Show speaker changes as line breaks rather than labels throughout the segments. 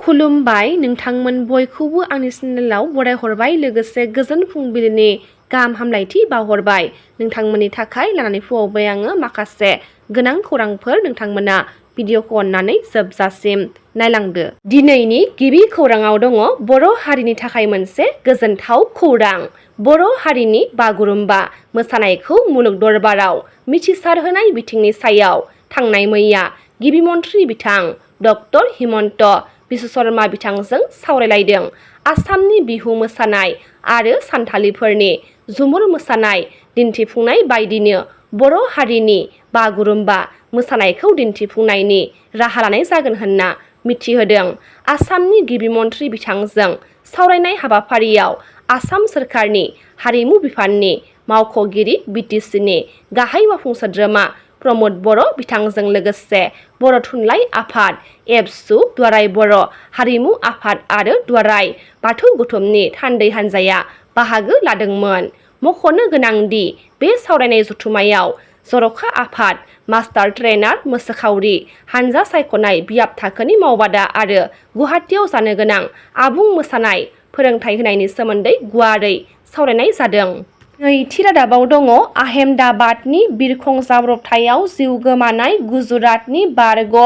खुलुमबाय नोंथांमोन बयखौबो आंनि चेनेलाव बरायहरबाय लोगोसे गोजोन फुंबिलिनि गाहाम हामलायथि बावहरबाय नोंथांमोननि थाखाय लानानै फैबाय आङो माखासे गोनां खौरांफोर नोंथांमोना भिडिअखौ अननानै जोबजासिम नायलांदो। दिनैनि गिबि खौराङाव दङ बर' हारिनि थाखाय मोनसे गोजोनथाव खौरां। बर' हारिनि बागुरुम्बा मोसानायखौ मुलुग दरबाराव मिथिसारहोनाय बिथिंनि सायाव थांनाय मैया गिबि मन्थ्रि बिथां डक्टर हिमन्त बिश्व शर्मा बिथांजों सावरायलायदों। आसामनि बिहु मोसानाय आरो सानथालिफोरनि झुमुर मोसानाय दिन्थिफुंनाय बायदिनो बर' हारिनि बागुरुम्बा मोसानायखौ दिन्थिफुंनायनि राहा लानाय जागोन होनना मिथिहोदों। आसामनि गिबि मन्थ्रि बिथांजों सावरायनाय हाबाफारियाव आसाम सोरखारनि हारिमु बिफाननि मावख'गिरि BTCनि गाहाय मावफुं सोद्रोमा प्रमद बर' बिथांजों लोगोसे बर' थुनलाइ आफाद एबसु दुआराय बर' हारिमु आफाद आरो दुआराय बाथौ गौथुमनि थान्दै हान्जाया बाहागो लादोंमोन। मख'नो गोनांदि बे सावरायनाय जथुम्मायाव जर'खा आफाद मास्टार ट्रेनार मोसाखावरि हानजा सायख'नाय बियाब थाखोनि मावबादा आरो गुवाहाटीआव जानो गोनां आबुं मोसानाय फोरोंथाय होनायनि सोमोन्दै गुवारै सावरायनाय जादों। नैथि रादाबाव दङ आहमेदाबादनि बिरखं जाब्रबथायाव जिउ गोमानाय गुजरातनि बारग'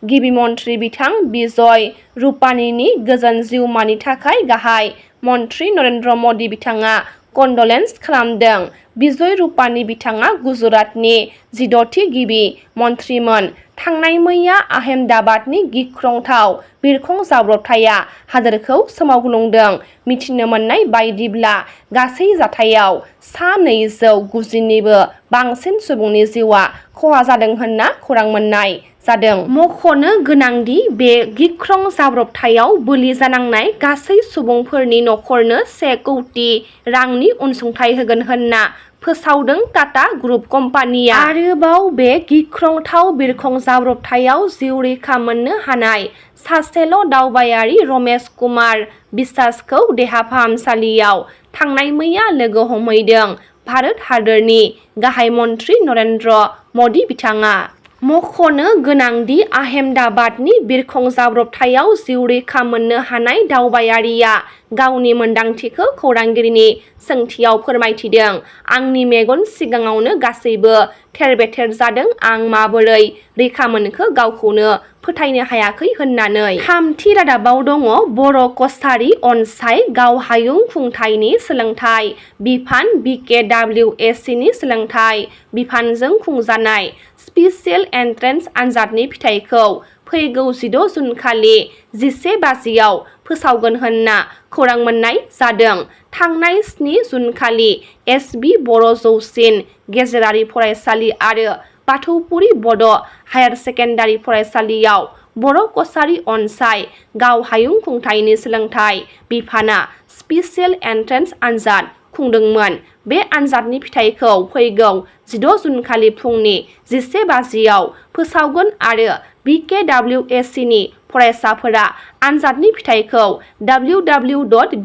गिबि मन्थ्रि बिथां बिजय रुपानीनि गोजोन जिउमानि थाखाय गाहाय मन्थ्रि नरेन्द्र मदि बिथाङा कन्डलेन्स खालामदों। बिजय रुपानी बिथाङा गुजरातनि 16थि गिबि मन्थ्रिमोन। थांनाय मैया आहमेदाबादनि गिख्रंथाव बिरखं जाब्रबथाया हादोरखौ सोमावग्लुंदों। मिथिनो मोननाय बायदिब्ला गासै जाथायाव सा 290निबो बांसिन सुबुंनि जिउआ खहा जादों होनना खौरां मोननाय जादों। मख'नो गोनांदि बे गिख्रं जाब्रबथायाव बोलि जानांनाय गासै सुबुंफोरनि न'खरनो 1 कौटि रांनि अनसुंथाइ होगोन होनना फोसावदों टाटा ग्रुप कम्पानिया। आरोबाव बे गिख्रंथाव बिरखं जाब्रबथायाव जिउ रैखा मोननो हानाय सासेल' दावबायारि रमेश कुमार बिश्वासखौ देहा फाहामसालियाव थांनाय मैया लोगो हमहैदों भारत हादरनि गाहाय मन्थ्रि नरेन्द्र मदि बिथाङा। मख'नो गोनांदि आहमेदाबादनि बिरखं जाब्रबथायाव जिउ रैखा मोननो हानाय दावबायारिया गावनि मोन्दांथिखौ खौरांगिरिनि सोंथियाव फोरमायथिदों। आंनि मेगन सिगाङावनो गासैबो थेर-बेथेर जादों। आं माबोरै रैखा मोनखो गावखौनो फोथायनो हायाखै होननानै। थामथि रादाबाव दङ बर' कछारी अनसाय गावहायुं खुंथायनि सोलोंथाइ बिफान BKWSCनि सोलोंथाइ बिफानजों खुंजानाय स्पिसियेल एन्ट्रेन्स आनजादनि फिथायखौ फैगौ 16 जुनखालि 11 बाजियाव फोसावगोन होनना खौरां मोननाय जादों। थांनाय 7 जुनखालि SB बर' जौसिन गेजेरारि फरायसालि आरो बाथौफुरि बड' हायार सेकेन्डारि फरायसालियाव बर' कछारी अनसाय गावहायुं खुंथायनि सोलोंथाइ बिफाना स्पिसियेल एन्ट्रेन्स आनजाद खुंदोंमोन। बे आनजादनि फिथायखौ फैगौ 16 जुनखालि फुंनि 11 बाजियाव फोसावगोन आरो BKWSCनि फरायसाफोरा आनजादनि फिथायखौ www.bkwsc.in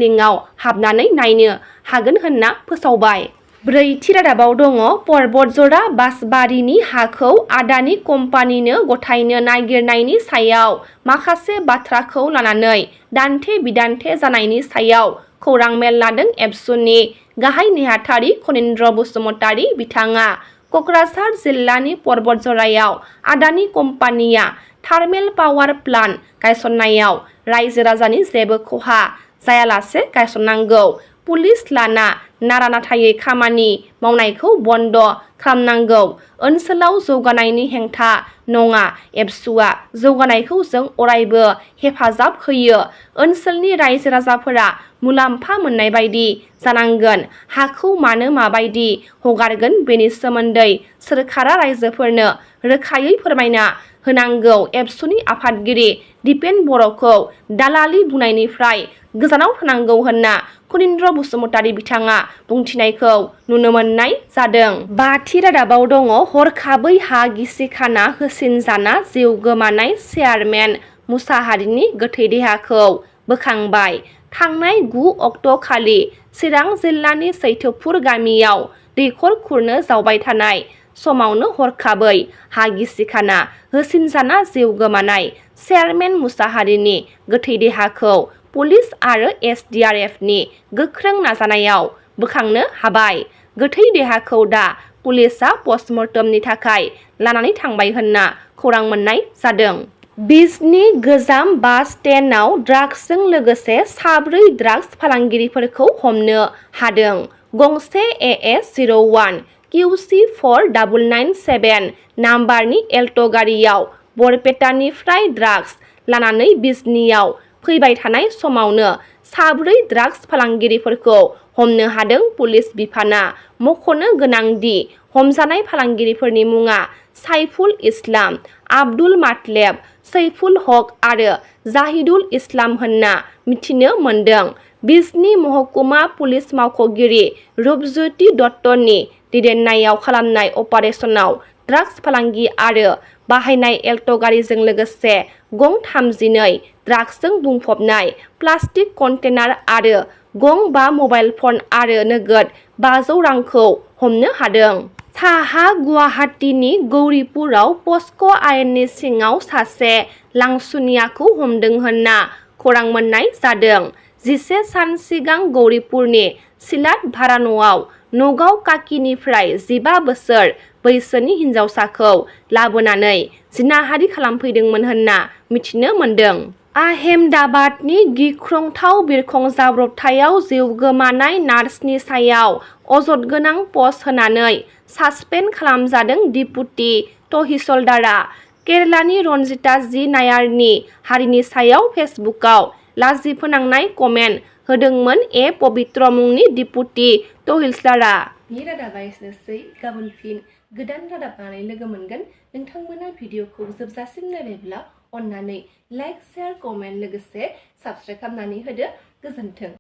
लिंकआव हाबनानै नायनो हागोन होनना फोसावबाय। ब्रैथि रादाबाव दङ पर्बतझरा बासबारिनि हाखौ आदानि कम्पानिनो गथायनो नागिरनायनि सायाव माखासे बाथ्राखौ लानानै दान्थे-बिदान्थे जानायनि सायाव खौरां मेल लादों। एबसुनि गाहाय नेहाथारि खनीन्द्र बसुमतारी बिथाङा क'क्राझार जिल्लानि पर्बतझरायाव आदानि कम्पानिया थार्मेल पावार प्लान्ट गायसननायाव रायजो राजानि जेबो खहा जायालासे गायसननांगौ। पुलिस लाना नारा-नाथायै खामानि मावनायखौ बन्द खालामनांगौ। ओनसोलाव जौगानायनि हेंथा नङा। एबसुआ जौगानायखौ जों अरायबो हेफाजाब होयो। ओनसोलनि रायजो राजाफोरा मुलाम्फा मोननाय बायदि जानांगोन। हाखौ मानो माबायदि हगारगोन बेनि सोमोन्दै सोरखारा रायजोफोरनो रोखायै फोरमायना होनांगौ। एबसुनि आफादगिरि दिपेन बर'खौ दालाली बुंनायनिफ्राय गोजानाव थानांगौ होनना खनीन्द्र बसुमतारी बिथाङा बुंथिनायखौ नुनो मोननाय जादों। बाथि रादाबाव दङ हरखाबै हा गिसिखाना होसिनजाना जिउ गोमानाय चेयारमेन मुसाहारिनि गोथै देहाखौ बोखांबाय। थांनाय 9 अक्ट'खालि चिरां जिल्लानि सैथोपुर गामियाव दैखर खुरनो जावबाय थानाय समावनो हरखाबै हा गिसिखाना होसिनजाना जिउ गोमानाय चेयारमेन मुसाहारिनि गोथै देहाखौ पुलिस आरो SDRFनि गोख्रों नाजानायाव बोखांनो हाबाय। गोथै देहाखौ दा पुलिसआ पस्टमर्टमनि थाखाय लानानै थांबाय होनना खौरां मोननाय जादों। बिजनी गोजाम बास स्टेन्डआव ड्राग्सजों लोगोसे 4 ड्राग्स फालांगिरिफोरखौ हमनो हादों। गंसे AS01 QC4997 नाम्बारनि एल्ट' गारियाव बरपेटानिफ्राय ड्राग्स लानानै बिजनीआव फैबाय थानाय समावनो 4 ड्राग्स फालांगिरिफोरखौ हमनो हादों पुलिस बिफाना। मख'नो गोनांदि हमजानाय फालांगिरिफोरनि मुङा साइफुल इस्लाम, आब्दुल मातलेब, सैफुल हक आरो जाहिदुल इस्लाम होनना मिथिनो मोन्दों। बिजनी महकुमा पुलिस मावख'गिरि रुपज्योति दत्तनि दैदेननायाव खालामनाय अपारेशनाव ड्राग्स फालांगि आरो बाहायनाय एल्ट' गारिजों लोगोसे गं 32 ड्राग्सजों बुंफबनाय प्लास्टिक कन्टेनार आरो गं 5 मबाइल फन आरो नोगोद 500 रांखौ हमनो हादों। साहा गुवाहाटीनि गौरीपुराव पस्क' आयेननि सिङाव सासे लांसुनियाखौ हमदों होनना खौरां मोननाय जादों। 11 सान सिगां गौरीपुरनि सिलाट भारा न'आव नगाव काकीनिफ्राय 15 बोसोर बैसोनि हिनजावसाखौ लाबोनानै जिनाहारि खालामफैदोंमोन होनना मिथिनो मोन्दों। आहमेदाबादनि गिख्रंथाव बिरखं जाब्रबथायाव जिउ गोमानाय नार्सनि सायाव अजदगोनां पस्ट होनानै सासपेन्ड खालामजादों डिपुटि तहसिलदारआ केरालानि रनजिता जी नायारनि हारिनि सायाव फेसबुकआव लाजिफोनांनाय कमेन्ट होदोंमोन पबित्र मुंनि डिपुटि तहसिलदारआ। बे रादाबा एसेनोसै। गाबोन फिन गोदान रादाब लानानै लोगो मोनगोन। नोंथांमोना भिडिअखौ जोबजासिम नायबायब्ला अन्नानै लाइक, शेयार, कमेन्ट लोगोसे साबस्क्राइब खालामनानै होदो। गोजोन्थों।